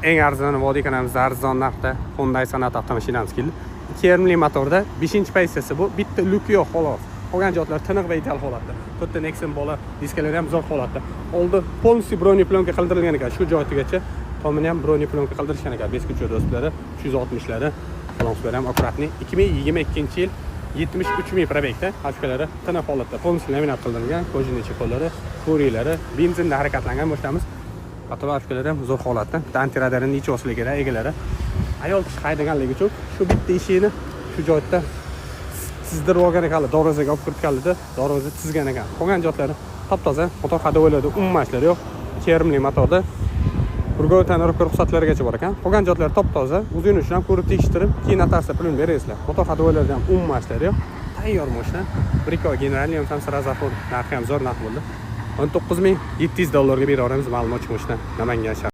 Eng arzoni vodiy kanalimizda arzon narxda Hyundai Sonata avtomashinamiz keldi. 2,5 li motorda, 5 pozitsiyasi bu. Bitta люк i yo'q, xolos. Qolgan jihatlar tiniq va ideal holatda. To'rtta Nexon bola diskalari ham zo'r holatda. Oldi полностью бронеплёнка qildirilgan ekan. Shu joyigacha tomini ham бронеплёнка qildirishgan ekan. Бесключевой доступ lari, 360lari, salon ham аккуратный. 2022-yil, 73 ming пробег da, очка lari tiniq holatda, полностью laminat qilingan, кожаный чехол lari, ko'riklari, benzinda harakatlangan mashinamiz. Patolo очка lari ham zo'r holatda. Bitta antiradarini yechib olsanglar kerak egalari. Ayol kishi haydaganligi uchun shu bitta eshikni shu joyda chizdirib olgan ekanlar, darvozaga olib kiritganlarda darvoza chizgan ekan. Qolgan joylari top toza, motor ходовой larda umuman ishlar yo'q. 2,5 li motorda ruговой тонировка ruxsatlarigacha bor ekan. Qolgan joylari top toza. O'zingni uchun ham ko'rib, tekshirib, keyin notariusda pulini berasizlar. Motor ходовой larda ham umuman ishlar yo'q. Tayyor mashina. 1-2 oy генеральный ham сразу, narxi ham zo'r narx bo'ldi. 19 700 dollarga beraveramiz ma'lumot uchun mashina. Namangan shahri.